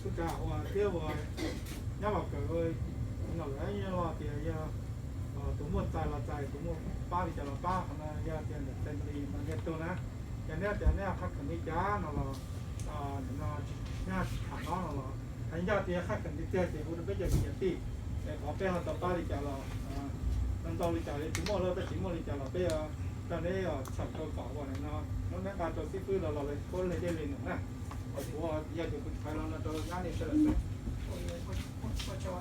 Tub Tsav ua thiab ua nyob los kawm, no lawm nyob los tias yog tus muaj txais los txais, tus muaj pab li cas los pab, qhov no yog tias ntawm family no yog tug na. Yog neb tias neb qhab kheem li cas no los, no neb tsis tham no no los, yog tias qhab kheem tiag tiag ces hu rau peb cov kwv cov tij, es qhov peb ho tau pab li cas los, ntau ntau li cas, tsis muaj los tab sis muaj li cas los peb coj neb txhawm rau kom ua no, lub neb nqa rau xib fwb los los lawv kuj hle dej li num na. Kuv yog tus kuv thaiv los no rau dab li sawv daws xwb.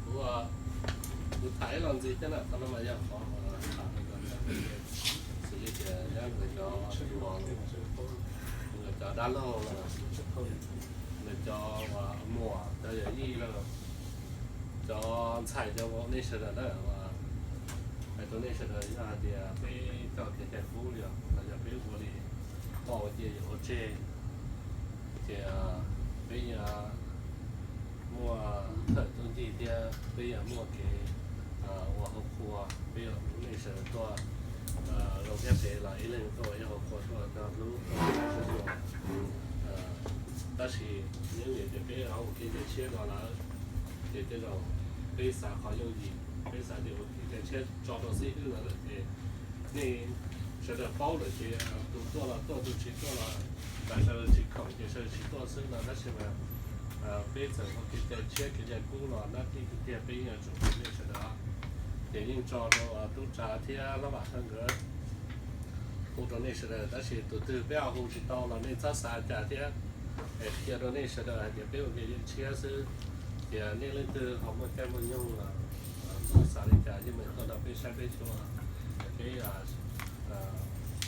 Kuv, kuv tham ib los ntxiv thiab na, qhov no mas yog qhov tham xws li tias nyob nkawd cov, nkawd cov dab laug los, nkawd cov uas muam cov yawm yij los, cov ntxhais cov vauv nej sawv daws na, hais rau nej sawv daws yog hais tias peb coj kev cai qub li os los yog peb ua li poj ua cia yawm ua tseg, ces peb yuav muaj thawj tub ncig thiab peb yuav muaj kev ua hauv qhua, peb yuav hlub nej sawv daws tuaj, zoo thiab phem los ib leeg tuaj ua ib hauv qhua tuaj coj hlub tuaj. Tab sis yeej vim tias peb ua kev cai tshiab no lawm, ces tej zaum peb xav qhov yooj yim, peb xav tias ua kev cai tshiab tso rau xib fwb no lawm ces nej sawv daws paub lawm ces tus tuaj los tuaj, tus tsis tuaj los, tas sawv daws tsis khoom ces sawv daws tsis tuaj xwb no, tab sis mas peb txawm ua kev cai tshiab kev cai qub los nab tij tiag tiag peb yeej yuav tsum hu nej sawv daws. Ces yeej tso rau tub Tsav thiab Hlob Vam Thawj nkawd hu rau nej sawv daws, tab sis tus twg peb ho hu tsis tau los nej txhob xav cas thiab. Es qhia rau nej sawv daws hais tias peb ua kev cai tshiab xwb, ces nej leej twg ho muaj caij muaj nyoog los txhob xav li cas, yeej meem tuaj nrog peb saib peb xyuas, peb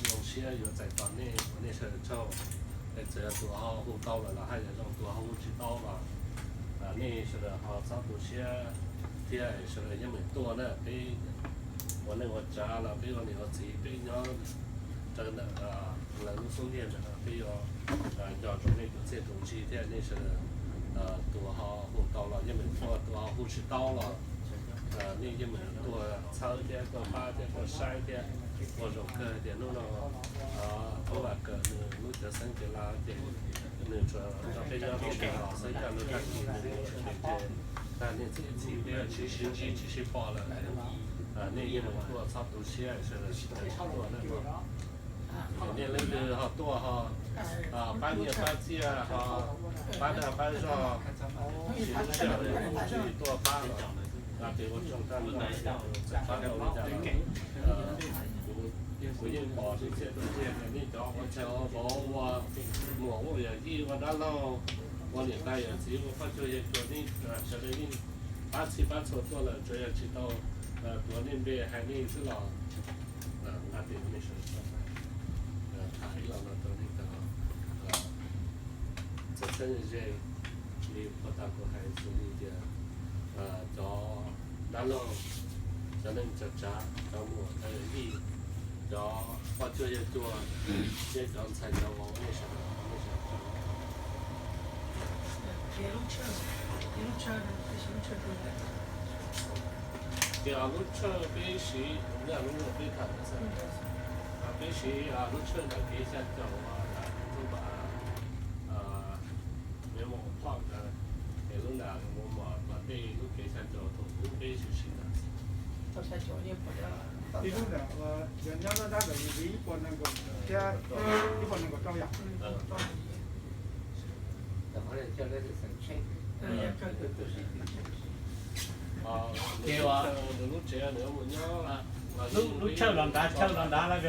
zoo siab yuav txais tos nej, ua nej sawv daws tsaug. Es txawm yog tus ho hu tau lawm los haj yam zoo, tus ho hu tsis tau los nej sawv daws ho txhob tu siab thiab, sawv daws yeej meem tuaj na. Peb ua neej ua tsav los peb ua niam ua txiv, peb nyob rau ntawm lawv lub xub ntiag ntawm no, peb yuav nco ntsoov nej tus txiaj tus ntsig thiab, nej sawv daws tus ho hu tau los yeej meem tuaj, tus ho hu tsis tau los nej yeej meem tuaj txhawb thiab tuaj pab thiab tuaj saib thiab. Ua zaum kawg tias hnub no Tub Vam kawm nws lub cawv xeeb cev lav ces nws tsuas nrog peb nyob rau ntawm no xwb, coj lub tag kis nws mus lawm ces tag nej txiv txim peb tsis sib ntsib tsis sib pom lawm. Nej yeej meem tuaj, txhob tu siab, sawv daws sib cog tuaj na. Nej leej twg ho tuaj ho pab nyiaj pab txiaj, ho pab dag pab zog, tsis lub sij hawm tsis tuaj pab los, ces ua tsaug tag nrho, txawm pab tau li cas los kuv yeej pom tus txiaj tus ntsig tias nej cov ua txhais ua vauv, ua muam ua yawm yij, ua dab laug, ua niam tais yawm txiv, ua poj cuag yawg cuas, nej sawv daws yeej pab txhij pab txhua tuaj lawm, tsuas yog tsis tau tuav nej npe hais nej xwb los nqa tes nej sawv daws tham ib los no rau nej txhawj txhawj ze ze li puag ta kuv hais xws li tias cov dab laug, cov neej cov tsav, cov muam cov yawm yij, cov poj cuag yawg cuas, thiab cov ntxhais cov vauv, nej sawv daws, nej sawv daws. Ces lub tshawj peb siv, lub no peb tham, peb siv lub tshawj ntawm kev xya caum, lub mas, nws mus phoj ntawd, es lub nram mus mom tom tej lub kev xya caum thaum ub peb siv siv ntawd. Ib lub nram, yog nyob dab dab ntawm yus ib puas nees nkaum thiab ib puas nees nkaum rau yom. Ces nws lub tsev nws mus nyob, lub tshawj los nrad, tshawj los nrad lawm.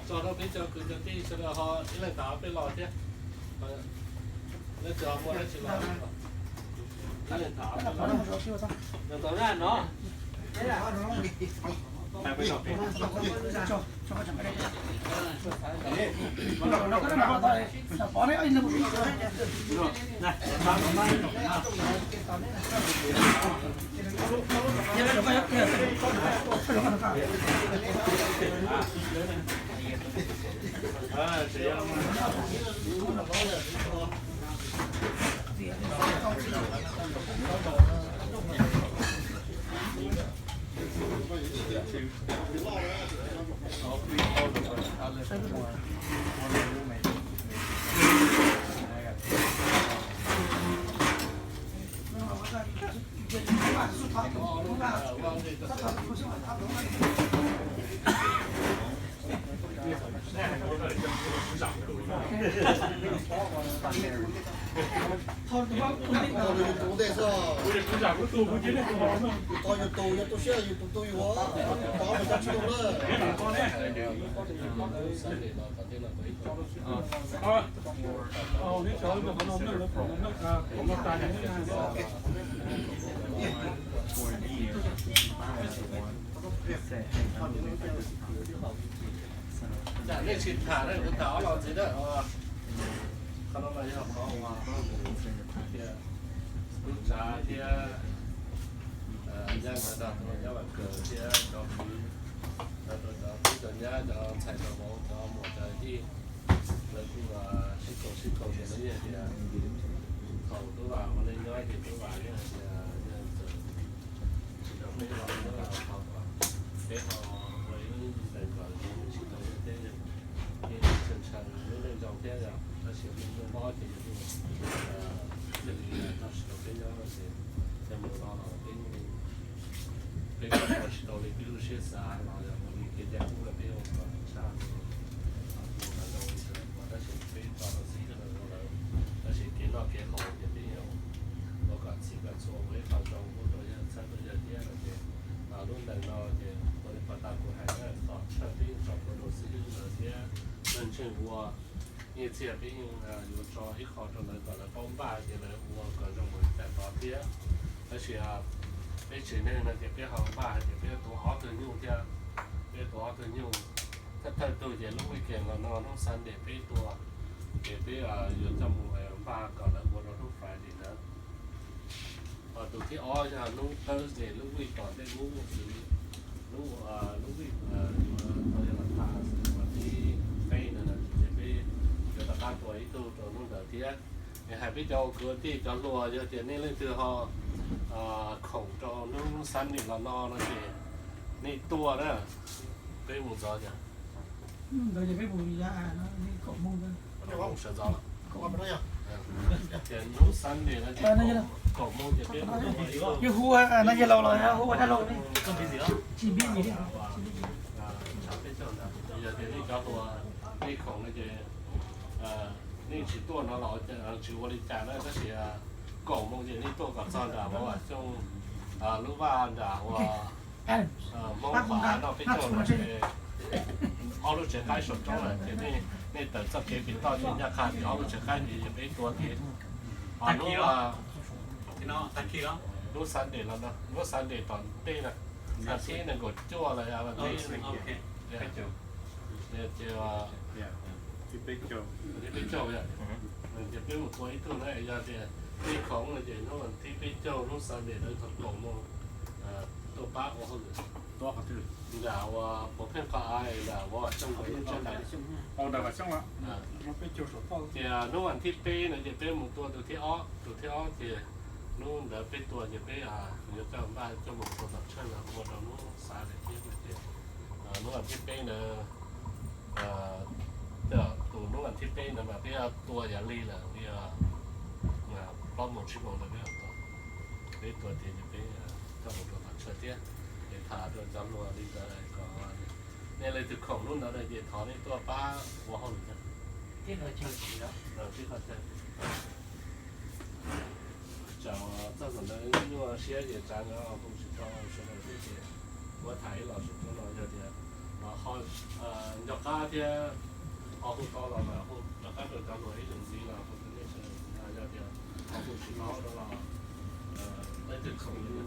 Tso rau peb cov kwv cov tij sawv daws ho ib leeg tham peb los thiab. Leej twg ho muaj dab tsi los, ib leeg tham peb los. Nej tsis tham ne, kuv tham ob los ntxiv na. Qhov no mas yog qhov uas tub tsav thiab, yog ntawd tau nyob Vam Kawm thiab cov kwv, cov tub cov nyab, cov ntxhais cov vauv, cov muam cov yij, lawv kuj sib koom sib koom ces lawv yeej tias thaum tub Vam ua neej nyob ces tub Vam yeej hais tias yog txawm tsis tau peb los nyob los thaum kom peb ho ua ib lub neej kom sib tau ua teb, yeej tshee tshee lub neej zoo thiab yom, tab sis muaj mob ces yog li tau tsis tau peb nyob no ces yog mus no los peb peb ua tsis tau li peb lub siab xav los yog mus li kev cai qub lawm peb ua kom tshaj mus kom zoo li ntawd, tab sis peb tso rau xib hwb lawv ua lawm, tab sis kev noj kev haus ces peb ua kom txhij kom txhua ua ib qho zoo ua rau yawg txhawb rau yawg thiab no ces lub neej no ces ua li pas tas kuv hais na, kom tshaj peb tso rau xib hwb lawv thiab neeg ntseeg ua. Nyiaj txiag peb yeej yuav tso ib qho rau lawv kom lawv paub npaj ces lawv ua kom zoo mus li cas tod thiab. Tab sis peb tsev neeg no ces peb ho npaj hais tias peb tuav ob tug nyuj thiab, peb tuav ob tug nyuj, thawj thawj tug ces lub weekend los no hnub Sunday peb tua, ces peb yuav coj mus npaj kom lawv ua rau hnub Friday ntawd. Ho tus thib ob yog hnub Thursday lub week tom ntej hnub xws li lub, lub week yuav tau yog los tas uas thib peb ntawd ces peb yuav rov qab tua ib tug rau hnub ntawd thiab. Es hais peb cov ua kwv tij cov hluas yog tias nej leej twg ho khoom rau hnub Sunday los no no ces nej tuaj na, peb mus ntxov cas. Ntawd ces peb mus ya no, kaum moos. Sawv ntxov lawm. Ces hnub Sunday no ces kaum moos ces peb mus ua ib tug. Yog hu no yog laus los hu ua dab laug ne. Tsis npib li. Yog tias nej cov hluas nej khoom no ces nej tsis tuaj no los tsis ua li cas na, tab sis kaum moos ces nej tuaj kom txog nram Hmoob Vam Xyooj lub vaj nram uas Hmoob Vam no peb caug no ces ob lub tsev qaib saum roob lawm ces nej tawm txoj kev pem toj ces ncaj qha tias ob lub tsev qaib ntawd ces peb tua tias hnub, hnub Sunday los no, hnub Sunday tom ntej na, vas thib nees nkaum cuaj los yog vas thib, ces thib peb caug, ces peb mus tua ib tug na, yog tias nej khoom no ces hnub vas thib peb caug hnub Sunday ntawd thaum kaum moos tuaj pab ua hauj lwm. Nram uas puas pheej qhov av nram uas Vam Xyooj, ces hnub vas thib peb no ces peb mus tua tus thib ob, tus thib ob ces hnub ntawd peb tua ces peb yuav coj npaj coj mus tua tom tshawj los ua rau hnub Sunday thiab no ces hnub vas thib peb ntawd, tus hnub vas thib peb ntawd mas peb tua yav li lawm li plaub moos tsib moos ntawd peb tua, peb tua tias ces peb coj mus tua tom tshawj thiab. Es tham rau cov hluas li ntawd kom nej leej twg khoom hnub ntawd no ces thov nej tuaj pab ua hauj lwm. Tib qho chaw, tsav txog ntawd nyuaj siab ces tsav ntawd hu tsis tau sawv daws thiab ces kuv tham ib los sawv daws no yog tias nco qab thiab ho hu tau los mas hu rov qab rau cov hluas ib lwm ntxiv los hu rau nej sawv daws, yog tias ho hu tsis tau no los leej twg khoom li no